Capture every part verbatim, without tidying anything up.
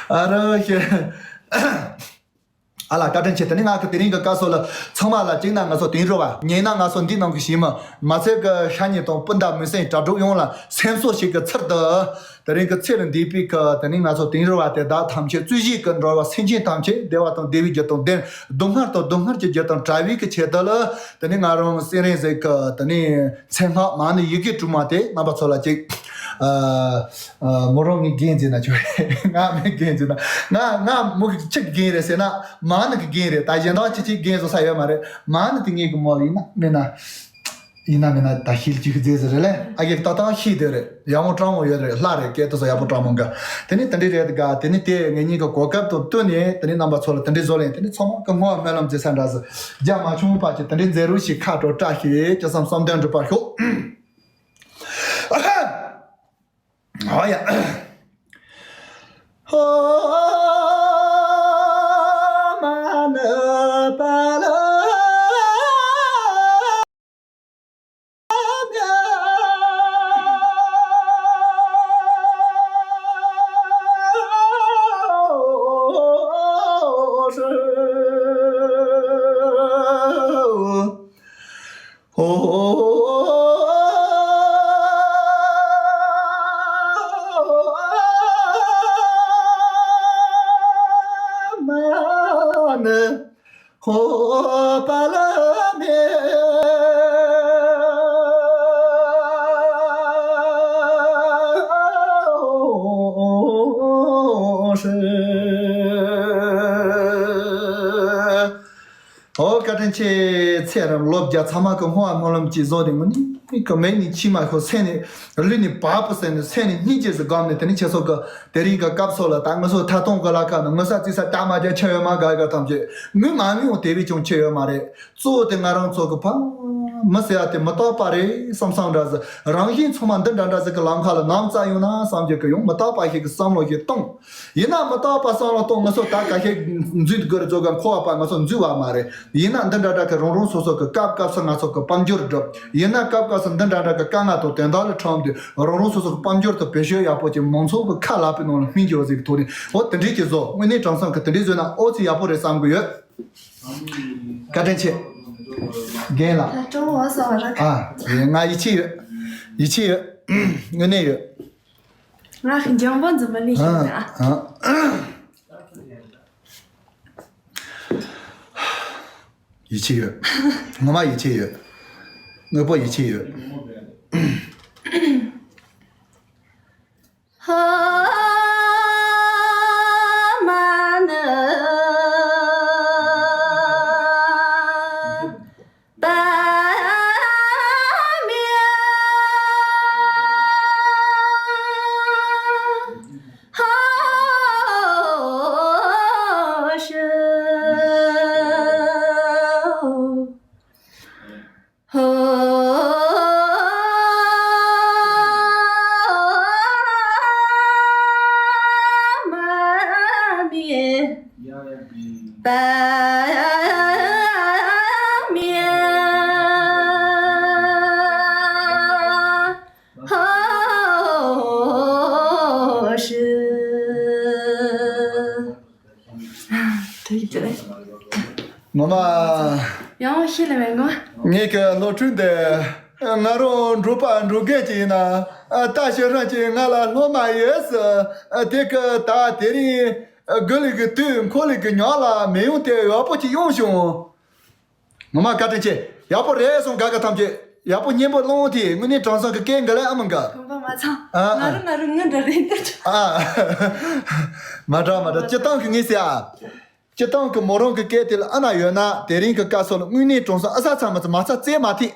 ཨ་རོ་ཤེ། ཨ་ལ་བཀའ་དྲིན་ཆེ། དེ་ནི་ང་གི་དེ་རིང་གི་སྐབས་སུ་ལ་ཚང་མ་ལ་གཅིག་ན་ང་ཚོ་དེང་རུ་བ་ཉེ་ན་ང་ཚོ་འདི་ནང་གི་ཞིག་མ་མ་ཚད་གི་ཤ་ཉེ་དང་སྤུན་ཟླ་མི་སེམས་དྲ་གྲོགས་ཡོངས་ལ་སེམས་གསོ་ཞིག་གི་ཚུལ་དུ། དེ་རིང་གི་ཚེ་ལ་འདས་པའི་གི་དེ་ནི་ང་ཚོ་དེང་རུ་བ་དེ་དག་ཐམས་ཅད་རྩོད་གཞི་གི་འགྲོ་བ་སེམས་ཅན་ཐམས་ཅད་བདེ་བ་དང་བདེ་བའི་རྒྱུ་དང་ལྡན། སྡུག་བསྔལ་དང་སྡུག་བསྔལ་གྱི་རྒྱུ་དང་བྲལ་བའི་གི་ཆེད་དུ་ལ་དེ་ནི་ང་རང་སེམས་རིང་ཟེར་གི་དེ་ནི། མཚན་སྔགས་མ་ཎི་ཡི་གེ་དྲུག་མ་དེ་རྣམ་པ་ཚོ་ལ་ཅིག་ཨ། ཨ། མོ་རང་ངས་རྒན་ཟེར་ན་ཆོག་རེད། ང་མི་རྒན་ཟེར་ན། ང་ང་མོ་གི་ཆི་གི་རྒན་རེད་ཟེར་ན། མ་ཎི་གི་རྒན་རེད། ད་གཞན་དག་ཅི་ཅིག་རྒན་བཟོ་ས་ཡོད་མ་རེད། མ་ཎི་དེ་ངས་གི་མོ་ཡིན་ན་མིན་ན། ཡིན་ན་མིན་ན་ད་ཤིལ་ཅིག་རྫས་ཟེར་རེད་ལེ། ཨ་གི་ཏག་ཏག་ཤིས་དེ་རེད། ཡག་མོ་སྤྲང་མོ་ཡོད་རེད། ལྷ་རེད། སྐད་དུ་སོ་ཡག་པོ་སྤྲང་མོ་འགའ། དེ་ནི་དེ་འདྲའི་རེད་འགའ། དེ་ནི་དེ་ངེད་གཉིས་ཀྱི་གོ་སྐབས་དང་བསྟུན་ནས་དེ་ནི་རྣམ་པ་ཚོ་ལ་དེ་འདྲའི་བཟོ་ལེན། དེ་ནི་ཚང་མ་གི་བསྔོ་བ་སྨོན་ལམ་མཛད་ས་འདྲ་ཟེར། རྒྱ་མ་ཆུང་བ་ཅིག་དེ་འདྲའི་མཛད་རོགས་ཞིག་ཁ་དྲོ་བཀྲ་ཤིས་ཅི་བསམ་བསམ་དོན་འགྲུབ་པར་ཤོག་ཨ་ཧ། ཨོ་ཡ། ཧོ་མ་ཎི་པ་ལ། ཨོ་བཀའ་དྲིན་ཆེ། ཚེ་རབས་ལོ་བརྒྱ་ཚང་མ་གི་བསྔོ་བ་སྨོན་ལམ་གྱིས་བཟོ་དེ་མོ་ནི་གི་མིག་ནས་མཆི་མ་ཤོར། སེམས་ནས་ལུས་ནས་བབས་པ་ཟེར་ནས་སེམས་ནས་སྙིང་རྗེ་ཟེར་སྒོམ་ནས་དེ་ནི་ཁྱེད་ཚོ་གི་དེ་རིང་གི་སྐབས་སོགས་ལ་ད་ང་ཚོ་ཐ་སྟོང་གི་ལ་ཁ་ནས་ངོ་ས་རྩིས་ས་ལྟ་མ་རྒྱ་ཆེ་ཡོད་མ་དགའ་དགའ་ཐམས་ཅད་ངུས་མ་ངུས་འོང་དེ་བས་ཀྱང་ཆེ་ཡོད་མ་རེད། གཙོ་བོ་དེ་ང་རང་ཚོ་གི་ཕ་མི་ཟེར་ཡ་དེ་མི་རྟག་པ་རེད་བསམ་བསམ་འདྲ་ཟེར། རང་བཞིན་ཚང་མ་འདི་འདྲ་འདྲ་ཟེར་གི་ལམ་ཁ་ལ་ནམ་རྩ་ཡོང་ན་བསམ་རྒྱུ་གི་ཡང་མི་རྟག་པ་ཞིག་གི་བསམ་བློ་ཞིག་གཏོང་། ཡིན་ན་མི་རྟག་པ་བསམ་བློ་གཏོང་། ང་ཚོ་ད་ག་ཤེད་འཛུལ་དགོས་རེད་ཚོ་ག་འཁོར་བ་པ་ང་ཚོ་འཛུལ་བ་མ་རེད། ཡིན་ན་འདི་འདྲ་འདྲ་གི་རང་རང་སོ་སོ་གི་སྐབས་སྐབས་སུ་ང་ཚོ་གི་དཔལ་འབྱོར་སྒྲུབ། ཡིན་ན་སྐབས་སྐབས་སུ་འདི་འདྲ་འདྲ་གི་དཀའ་ངལ་དང་དོན་དག་ལ་འཁྲམ་དུས་རང་རང་སོ་སོ་གི་དཔལ་འབྱོར་དང་བེད་སྤྱོད་ཡག་པོ་ཅིག་མང་ཚོགས་གི་ཁ་ལག་པའི་ནང་ལ་སྨིན་རྒྱུ་ཟིག་གི་ཐོག་ནས་འོ་དེ་འདྲས་ཀྱི་བཟོ། དངོས་གནས་དྲང་སང་གི་དེ་འདྲས་བཟོས་ན་ཨོ་ཙི་ཡག་པོ་རེད་བསམ་གི་ཡོད། བཀའ་དྲིན་ཆེ། རྒན་ལགས། ད་ཀྲུང་བ་ཟ་བ་ར་ཨ། ང་ཡིད་ཆེས་ཡོད། ཡིད་ཆེས་ཡོད། དངོས་གནས་ཡོད། ང་གི་འཇམ་པོ་འཛིན་མ་ལས་ཤིག་ཨ། ཨ། ཡིད་ཆེས་ཡོད། ངོ་མ་ཡིད་ཆེས་ཡོད། དངོས་པོ་ཡིད་ཆེས་ཡོད། ཧ་མ་ནི། པདྨེ། ཧོ་ཧྲི། ཧོ་མ་ནི། པདྨེ། ཧོ་ཧྲི། དེ་ཡིན་དེ་རེད། ངོ་མ། ཡང་ཤེས་ལ་མེད་ངོ་། ངེད་ཀྱི་སློབ་ཕྲུག་འདི། ང་རང་འབྲོག་པ་འབྲོག་རྒན་ཅིག་ཡིན་ན། ད་ཕྱིར་རང་གིས་ང་ལ་སློབ་མ་ཡོད་ཟེར། དེ་གི་ད་དེ་རིང་། དགུ་ལི་གི་དུས་འཁོར་ལི་གི་ཉག་ལ་མི་ཡོང་དེ་ཡག་པོ་ཅིག་ཡོང་བྱུང་། ངོ་མ་བཀའ་དྲིན་ཆེ། ཡག་པོ་རེད་སོང་དགའ་དགའ་ཐམས་ཅད། ཡག་པོ་སྙན་པོ་སློང་དེ་དངོས་གནས་དྲང་སང་གི་སྐད་འགའ་ལས་ཨ་མ་འགའ། དགོངས་པ་མ་ཚོམས། ཨ། ང་རང་ང་རང་ངུ་འདྲ་རེད་འདུག་ཨ། མ་འདྲ་མ་འདྲ་སྤྱི་བཏང་གི་ངས་ཟེར་ཨ། སྤྱི་བཏང་གི་མོ་རང་གི་སྐད་དེ་ལ་ཨ་ན་ཡོད་ན་དེ་རིང་གི་སྐབས་སུ་ལ་དངོས་གནས་དྲང་སང་ཨ་ས་ཚ་མ་ཚ་མ་ཚ་རྩེ་མ་ཐེ།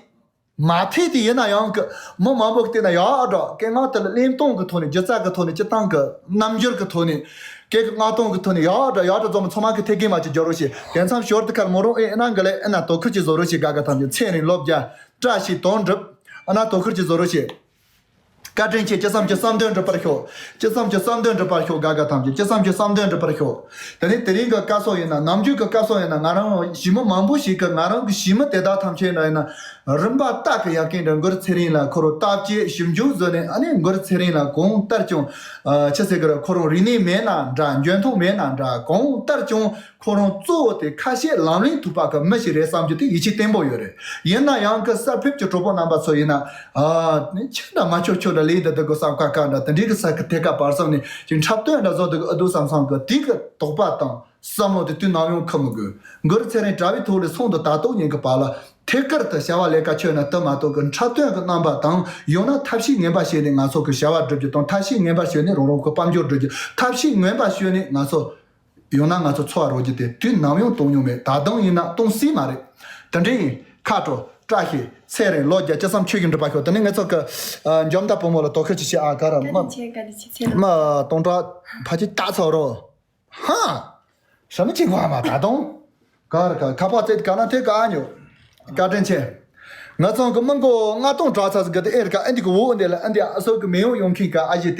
མ་ཐེ་དེ་ཡིན་ན་ཡང་གི་མི་མང་པོ་གི་སྟེང་ན་ཡག་འགྲོ་སྐད་ངག་དེ་ལ་གླེང་སྟངས་གི་ཐོག་ནས་སྒྱུ་རྩལ་གི་ཐོག་ནས་སྤྱི་བཏང་གི་རྣམ་འགྱུར་གི་ཐོག་ནས་སྐད་གི་ངག་སྟངས་གི་ཐོག་ནས་ཡག་འགྲོ་ཡག་འགྲོ་རྫོགས་མ་ཚང་མ་གི་ཐེ་གེ་མ་ཅིག་སྦྱོར་རོགས་ཞེས་དེང་མཚམས་ཞོར་དུ་ཁར་མོ་རང་ཨེ་ཨེ་ན་གི་ལས་ཨེ་ན་དོ་ཁུར་ཅིག་བཟོ་རོགས་ཞེས་དགའ་དགའ་ཐམས་ཅད་ཚེ་རིང་ལོ་བརྒྱ། བཀྲ་ཤིས་དོན་འགྲུབ། ཨ་ན་དོ་ཁུར་གྱི་བཟོ་རོགས་བྱེད། བཀའ་དྲིན་ཆེ། ཅི་བསམ་གྱི་བསམ་དོན་འགྲུབ་པར་ཤོག་ཅི་བསམ་གྱི་བསམ་དོན་འགྲུབ་པར་ཤོག་དགའ་དགའ་ཐམས་ཅད་ཅི་བསམ་གྱི་བསམ་དོན་འགྲུབ་པར་ཤོག་དེ་ནས་དེ་རིང་གི་སྐབས་སུ་ཡིན་ན། ནམ་རྒྱུན་གྱི་སྐབས་སུ་ཡིན་ན། ང་རང་ཞི་མི་མང་པོ་ཞིག་གིས་ང་རང་གི་ཞི་མི་དེ་དག་ཐམས་ཅད་ལ་ཡིན་ན། རིམ་པ་ལྟ་གི་ཡག་གིན་འདྲ། མགུར་ཚེ་རིང་ལ་ཁོ་རང་བརྟག་དཔྱད་ཞིབ་འཇུག་བཟོས་ནས། ཨ་ནི་མགུར་ཚེ་རིང་ལ་གང་ལྟར་ཀྱང་། ཨ། ཅི་ཟེར་གི་རེད། ཁོ་རང་རིག་གནས་མེད་ན་འདྲ། འཇོན་ཐང་མེད་ན་འདྲ། གང་ལྟར་ཀྱང་ཁོ་རང་གཙོ་བོ་དེ་ཁ་བཤད་ལམ་ལྷོང་ཐུབ་པ་གི་མི་ཞིག་རེད་བསམ་རྒྱུ་དེ་ཡིད་ཆེས་བརྟན་པོ་ཡོད་རེད། ཡིན་ན་ཡང་གི་གསར་ཕེབས་ཀྱི་གྲོགས་པོ་རྣམ་པ་ཚོ་ཡིན་ན། ཨ་ནི་ཁྱོད་འདྲ་མ་ཁྱོད་ཁྱོད་འདྲ་ལས་འདི་འདི་གི་བསམ་ཁ་ཁ་འདྲ། དེ་འདྲའི་གི་ས་གི་ཐད་ཀ་བར་གསུམ་ནས་ཅིག་འཁྲབ་སྟོན་འདྲ་བཟོ་འདུག་ཨ་འདུག་བསམ་བསམ་གི་དེ་གི་དོགས་པ་དང་བསམ་བློ་དེ་དུས་ནམ་ཡང་འཁུར་མི་དགོས། མགུར་ཚེ་རིང་དྲ་བའི་ཐོག་ལས་ཚོགས་འདུ་ད་དུང་ཉན་གི་བར་ལ། ཐད་ཀར་དུ་བྱ་བ་ལས་ཀ་ཁྱོན་ནས་བསྟུན་མ་གཏོགས་གི་འཁྲབ་སྟོན་གི་རྣམ་པ་དང་། ཡང་ན་ཐབས་ཤེས་ངན་པ་བྱས་ནས་ང་ཚོ་གི་བྱ་བ་སྒྲུབ་རྒྱུ་དང་། ཐབས་ཤེས་ངན་པ་བྱས་ནས་རང་རང་གི་དཔལ་འབྱོར་སྒྲུབ་རྒྱུ། ཐབས་ཤེས་ངན་པ་བྱས་ནས་ང་ཚོ། ཡང་ན་ང་ཚོ་འཚོ་བ་རོལ་རྒྱུ་དེ་དུས་ནམ་ཡང་བཏང་མྱོང་མེད། ད་དུང་ཡིན་ན་གཏོང་སྲིད་མ་རེད། དེ་འདྲ་ཡིན། ཁ་དྲོ། བཀྲ་ཤིས། ཚེ་རིང་། ལོ་བརྒྱ། ཅི་བསམ་ཆོས་ཀྱི་འགྲུབ་པ་ཤོག་དེ་ནས་ངེད་ཚོ་གི་ཨ། འཇམ་མདའ་བུ་མོ་ལ་དོ་ཁུར་ཅིག་བྱེད་ཨ། ག་ར། བཀའ་དྲིན་ཆེ། བཀའ་དྲིན་ཆེ། ཚེ་རིང་། མ་སྟོང་ཕྲག་ཕ་ཆེ་ལྟ་ཚར་རོ། ཧ། ཧྲ་མི་གཅིག་བ་མ་ད་དུང་། ག་ར་ག་ཁ་པར་བཙལ་ག་ན་དེ་ག་ཉོ། བཀའ་དྲིན་ཆེ། ང་ཚང་གི་མི་མགོ་ལྔ་སྟོང་དྲག་ཚར་ཟིག་གི་དེ་ཨེ་རི་ཀ་ཨ་འདི་གི་འོ་འདི་ལ་ཨ་འདི་ཨ་སོ་གི་མེ་ཡོང་ཡོང་མཁན་ག་ཨ་ཞེ་